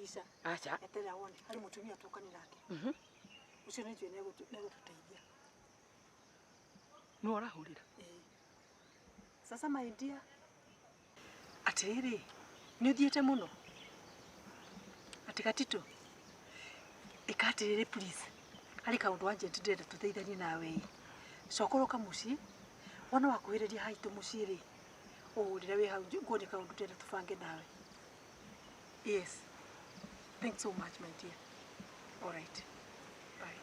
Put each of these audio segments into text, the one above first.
Ndũgũtica. Aca. Eterera wone harĩ mũtumia tũkani nake. Ũcio nĩ njũĩ nĩegũtũteithia. Nĩwe ũrahũrĩra? Ĩĩ. Sasa my dear, atĩrĩrĩ, nĩ ũthiĩte mũno? Atĩ Gatitũ, ĩka atĩrĩrĩ please, harĩ kaũndũ urgent ndĩrenda tũteithanie nawe ĩ. Coka ũroka mũciĩ, wona wakuhĩrĩria haitũ mũciĩ rĩ, ũhũrĩre wĩ hau nguonie kaũndũ ndĩrenda tũbange nawe. Yes. Thanks so much my dear. All right. Bye.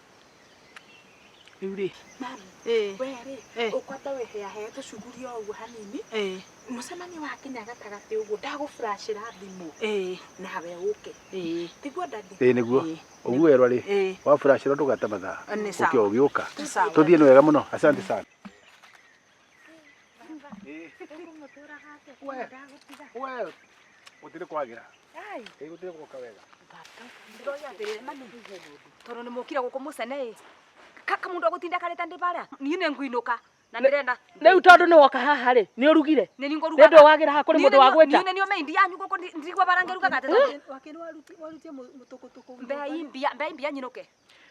Rĩu rĩ. Mami, Ĩĩ. we rĩ, Eh. ũkwamba wĩheahe tũcuguri o ũguo hanini. Ĩĩ. Mũcemanio wakinya gatagatĩ ũguo ndagũflashĩra thimũ. Ĩĩ. Nawe ũke. Ĩĩ. Tiguo daddy? Ĩĩ nĩguo. Ĩĩ. Ũguo werwo rĩ, Ĩĩ. waflashĩrwo ndũgate mathaa. Nĩ sawa. Ũke ũgĩũka. Nĩ sawa. Tũthiĩ nĩ wega mũno. Asante sana. We, we, gũtirĩ kwagĩra. Ĩĩ gũtirĩ gwoka wega. Ndĩroria atĩrĩrĩ mami tondũ nĩ mũkire gũkũ mũcene ĩ kamundu agũtinda karĩte ndĩ barĩa niĩ nĩ ngũinũka na ndĩrenda Rĩu tondũ nĩ woka haha rĩ, nĩ ũrugire? nĩ niĩ Nĩ ngũrugaga ndũ wagĩra haha kũrĩ mũndũ wa gwĩta? niĩ nĩ niĩ meindi yanyu gũkũ ndirigua bara ngĩrugaga atĩ tondũ Wakĩrĩ warutie mũtũkũtũkũ. mbei mbia mbei mbia nyinũke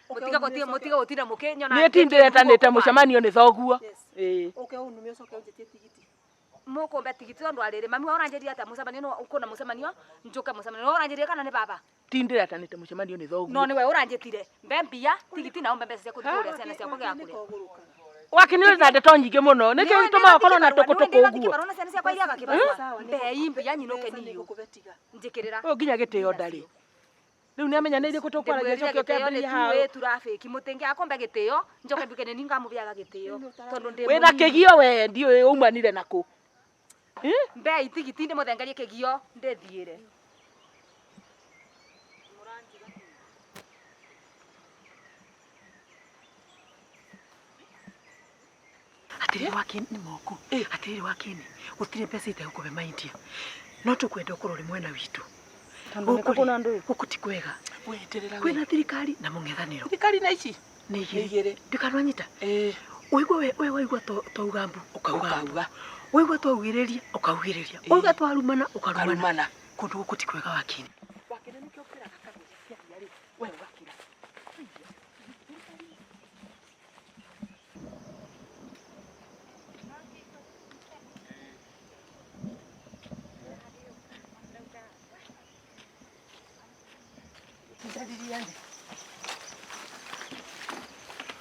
mũtiga gũtinda mũtiga gũtinda mũkĩnyona Niĩ ti ndĩretanĩte mũcemanio nĩ thoguo. Yes. Ĩĩ. Ũke ũnume ũcoke ũnjĩtie tigiti. mũkũmbe tigiti tondũ arĩrĩ mami wa ũranjĩria atĩa mũcemanio nĩ ũkũna mũcemanio njũke mũcemanio nĩ ũranjĩria kana nĩ baba Ti ndĩretanĩte mũcemanio nĩ thoguo. no nĩwe ũranjĩtire mbe mbia tigiti nao mbe mbeca cia kũthiĩ kũrĩa ciana ciakwa gĩa kũrĩa Wakĩ nĩ ũrĩ na ndeto nyingĩ mũno. Nĩkĩo gĩtũmaga ũkorwo na tũkũtũkũ ũguo. Kĩbarũa na ciana ciakwa iriaga kĩbarũa mbei mbia nyinũke Mbeca niũ nĩngũkũbe tiga. njĩkĩrĩra Ũyũ nginya gĩtĩo ndarĩ. Rĩu nĩ amenya nĩ irĩkũ tũkwaragia coke ũkĩambĩrĩria hau. nĩ turabĩki mũtĩngĩ akombe gĩtĩo njoke nduĩke nĩ niĩ ngamũbeaga gĩtĩo tondũ ndĩ Wĩna mũnini. kĩgio we ndiũĩ umanire nakũ. Mbei tigiti ndĩmũthengerie kĩgio ndĩthiĩre. Atĩrĩrĩ wakĩni nĩ moku. Atĩrĩrĩ wakĩni gũtirĩ mbeca itegũkũbe maindia. No tũkwenda ũkorwo ũrĩ mwena witũ. Gũkũ rĩ, gũkũ ti kwega. Weterera we. Kwĩna thirikari na mũng'ethanĩro. Thirikari na ici. Nĩ Nĩ igĩrĩ. igĩrĩ. Ndikanwanyita. Ĩĩ. Waigua we we waigua twauga mbu ũkauga mbu. Ũkauga. Waigua twaugĩrĩria ũkaugĩrĩria. Waigua twarumana ũkarumana. Ũkarumana. Kũndũ gũkũ ti kwega wakĩni. Wakĩrĩ nĩkĩo ngwĩraga kagũrĩ kĩaria rĩ, we ũgakira. Ndaririane.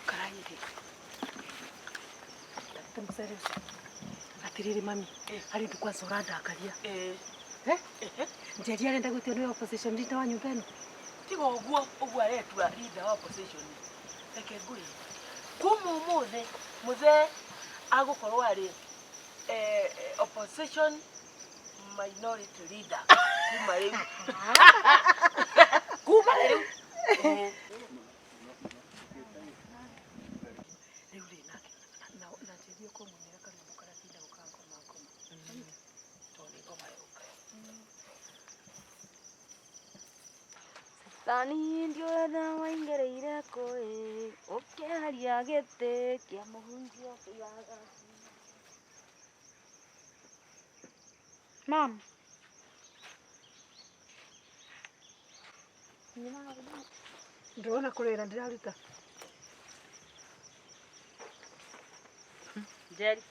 Karairĩ. Ndagĩte mũcere ũcio. Atĩrĩrĩ mami, harĩ ũndũ kwanza ũrandakaria. Ĩĩ. Njeri arenda gwĩtio nĩwe opposition leader wa nyũmba ĩno. Tiga ũguo ũguo aretua leader wa opposition. Reke ngwĩre. Kuma ũmũthĩ mũthee agũkorwo arĩ opposition minority leader kuma rĩu. Kuma rĩu. Ĩĩ. Rĩu rĩ nake na na Njeri ũkorwo mũinĩre karwĩmbo karĩa kainagwo ka ngoma ngoma. Tondũ nĩ ngoma yũka. Thani ndiũĩ waingĩrĩire kũĩ ũkĩeheria gĩtĩ kĩa mũhunjia ũkĩigaga. Mom. Ndĩrona kũrĩra ndĩraruta. Njeri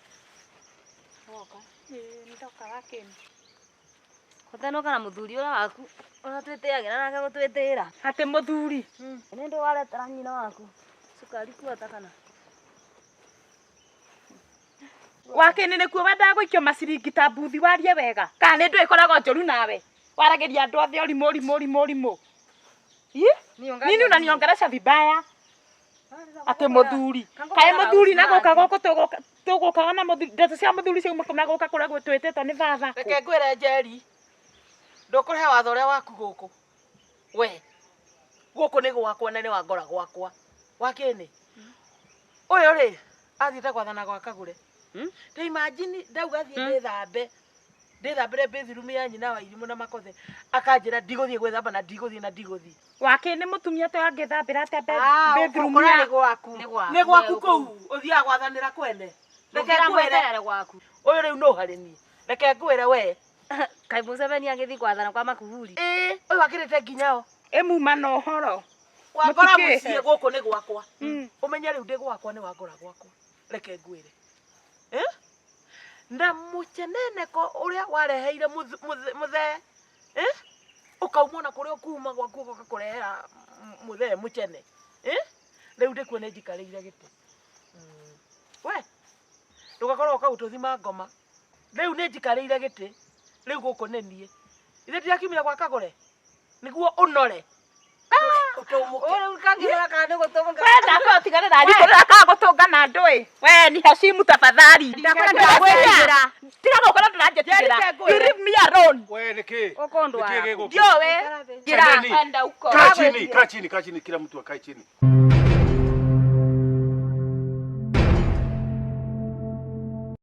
Woka. Ĩĩ nĩndoka wakĩni. gũtenoka na mũthuri ũrĩa waku ũrĩa twĩtĩagĩra nake gũtwĩtĩĩra. Atĩ mũthuri. Nĩ ndũ waretera nyina waku cukari kuota kana Wakĩnĩ nĩkuo wendaga gũikio maciringi ta mbuthi warie wega kana nĩ ndũ ĩkoragwo njũru nawe waragĩria andũ othe ũrimũ ũrimũ ũrimũ ũrimũ. Ĩ? Nini unaniongelesha vibaya atĩ mũthuri kaĩ mũthuri na gũka gũkũ tũgũkaga na mũthuri ndeto cia mũthuri ciauma na gũka kũrĩa twĩtĩtwo nĩ baba. Reke ngwĩre Njeri ndũkũrehe watho ũrĩa waku gũkũ we gũkũ nĩ gwakwa na nĩ wangora gwakwa wakĩnĩ ũyũ rĩ athiĩte gwathana gwa kagũre ta imagine ndauga thiĩ ndĩthambe ndĩthambĩre bathroom ya nyina wa irimũ na makothe akanjĩra ndigũthiĩ gwĩthamba na ndigũthiĩ na ndigũthiĩ. Wakĩ nĩ mũtumia to angĩthambĩra atĩa bathroom ya nĩ gwaku nĩ gwaku kũu ũthiaga gwathanĩra kwene. Reke ngwĩre Ndũngĩramweterere gwaku. ũyũ rĩu no harĩ niĩ reke ngwĩre we Kaĩ Museveni agĩthiĩ gwathana kwa Makuburi. Ĩĩ, ũyũ akĩrĩte nginya o. Ĩmuma na ũhoro. Wangora Mũtikĩhe. mũciĩ gũkũ nĩ gwakwa. Ũmenye rĩu ndĩ gwakwa nĩ wangora gwakwa. Reke ngwĩre. Eh? Na mũceneneko ũrĩa wareheire mũthee. Eh? Ũkauma ona kũrĩa ũkuma gwaku ũgoka kũrehera mũthee mũcene. Eh? Rĩu ndĩkuo nĩ njikarĩire gĩtĩ. We, ndũgakorwo ũka gũtũthima ngoma. Rĩu nĩ njikarĩire gĩtĩ. Rĩu gũkũ nĩ niĩ. Ithe ndirakiumire gwa Kagũre. Nĩguo ũnore. Ũtũmũke. Rĩu kangĩrora kana nĩ gũtũmũka. We ndakwa tigana na ndikũrora kana gũtũngana andũ ĩ. We ni Hashimu tafadhali. Ndakora ndĩragwĩtigĩra. Tiga gũkorwo ndũranjĩtigĩra. You leave me alone. We nĩkĩ? Ũkũndwara Nĩkĩ gĩgũkũ? Ndiũĩ. Cheneni. Enda uko. Kaa chini, kaa chini, kaa chini, kila mtu akae chini.